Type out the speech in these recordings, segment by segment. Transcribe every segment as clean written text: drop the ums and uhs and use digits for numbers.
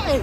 Hey!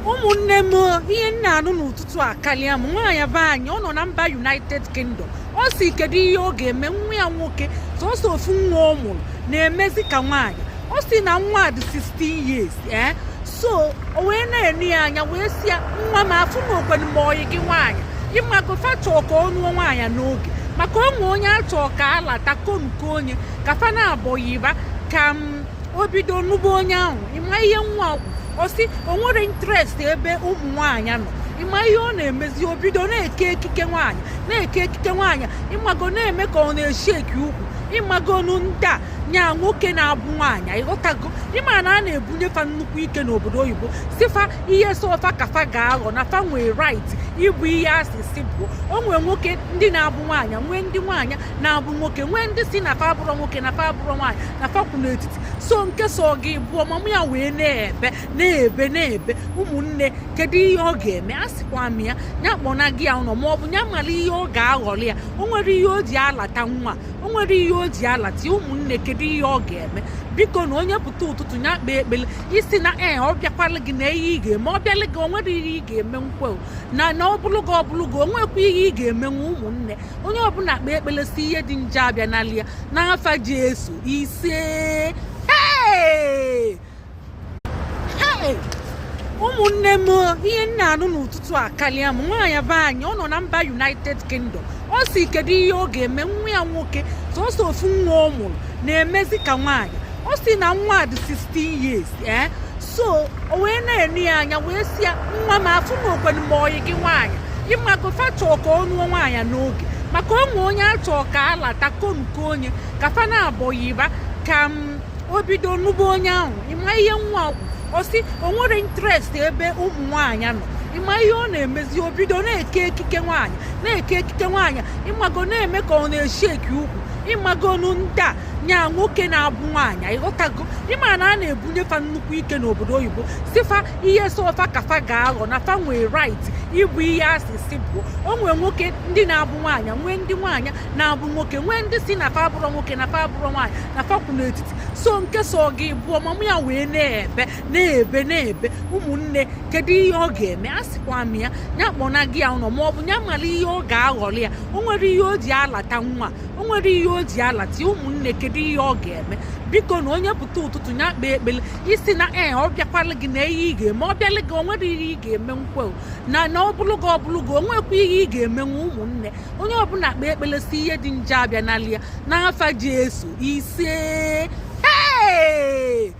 Ụmụnne m, ihe m na-anụ n'ụtụtụ a karịa m. Nwaanyị be anyị, ọ nọ na mba United Kingdom, ọ si kedu ihe ọ ga-eme nwa ya nwoke, sọsọ ofu nwa ọ mụrụ, na-emezi ka nwaanyị. Ọ si na nwa dị 16 years, ee, so o wee na-enu ya anya wee si ya, "Nwa m, afụ na okwenu ma ọyị gị nwaanyị." Ịmago, fa chọọ ka ọ nụọ nwaanyị n'oge, maka onwe onye achọọ ka alata konko onye ka fa na-abọghị ịba ka m o bido nụba onye ahụ. Ịma ihe nwa kwu? Ọ sị o nwere interest ebe ụmụ nwaanyị nọ. Ịma ihe ọ na-emezi? O bido na-eke ekike nwaanyị, na-eke ekike nwaanyị, ịmago, na-eme ka ọ na-eshake ukwu. Ịmagonu, ndị a nya nwoke na-abụ nwaanyị, ịghọtago? Ịma na a na-ebunye fa nnukwu ike n'obodo oyibo, si fa ihe so fa ka fa ga-aghọ, na fa nwee right ịbụ ihe asịsị bụ. O nwee nwoke ndị na-abụ nwaanyị, nwee ndị nwaanyị na-abụ nwoke, nwee ndị si na fa abụrọ nwoke, na fa abụrọ nwaanyị, na fa kwụ n'etiti. So nke so gị bụ ọmụmụ ya wee na-ebe, na-ebe, na-ebe. Ụmụnne, kedu ihe ọ ga-eme? A sịkwa m ya, ya kpọna gị ya ụlọ, ma ọ bụ ya mara ihe ọ ga-aghọrọ ya. O nwere ihe o ji alata nwa, o nwere ihe o ji alata ya. Ụmụnne, kedu ihe ọ ga-eme? Biko, na onye pụta ụtụtụ ya kpee ekpere isi na ee, ọ bịakwala gị na ihe ị ga-eme. Ọ bịala gị, o nwere ihe ị ga-eme nkwe na ọ bụrụ gị, ọ bụrụ gị, o nwekwa ihe ị ga-emenwu. Ụmụnne, onye ọbụla kpee ekpere si ihe dị njọ abịa n'ala ya n'afa Jesu. Ise. Hey! Hey! Ụmụnne m, ihe m na-anụ n'ụtụtụ a karịa m. Nwaanyị be anyị, ọ nọ na mba United Kingdom, ọ si kedu ihe ọ ga-eme nwa ya nwoke, sọsọ ofu nwa ọ mụrụ, na-emezi ka nwaanyị. Ọ si na nwa dị 16 years, ee, so o wee na-enu ya anya wee si ya, "Nwa m, afụ na okwenu ma ọyị gị nwaanyị." Ịmago, fa chọọ ka ọ nụọ nwaanyị n'oge, maka onwe onye achọọ ka alata konko onye ka fa na-abọghị ịba ka m o bido nụba onye ahụ. Ịma ihe nwa kwu? Ọ sị o nwere interest ebe ụmụ nwaanyị nọ. Ịma ihe ọ na-emezi? O bido na-eke ekike nwaanyị, na-eke ekike nwaanyị, ịmago, na-eme ka ọ na-eshake ukwu. Ịmagonu, ndị a nya nwoke na-abụ nwaanyị, ịghọtago? Ịma na a na-ebunye fa nnukwu ike n'obodo oyibo, si fa ihe so fa ka fa ga-aghọ, na fa nwee right ịbụ ihe asịsị bụ. O nwee nwoke ndị na-abụ nwaanyị, nwee ndị nwaanyị na-abụ nwoke, nwee ndị si na fa abụrọ nwoke, na fa abụrọ nwaanyị, na fa kwụ n'etiti. So nke so gị bụ ọmụmụ ya wee na-ebe, na-ebe, na-ebe. Ụmụnne, kedu ihe ọ ga-eme? A sịkwa m ya, ya kpọna gị ya ụlọ, ma ọ bụ ya mara ihe ọ ga-aghọrọ ya. O nwere ihe o ji alata nwa, o nwere ihe o ji alata ya. Ụmụnne, kedu ihe ọ ga-eme? Biko, na onye pụta ụtụtụ ya kpee ekpere isi na ee, ọ bịakwala gị na ihe ị ga-eme. Ọ bịala gị, o nwere ihe ị ga-eme nkwe na ọ bụrụ gị, ọ bụrụ gị, o nwekwa ihe ị ga-emenwu. Ụmụnne, onye ọbụla kpee ekpere si ihe dị njọ abịa n'ala ya n'afa Jesu. Ise. Hey!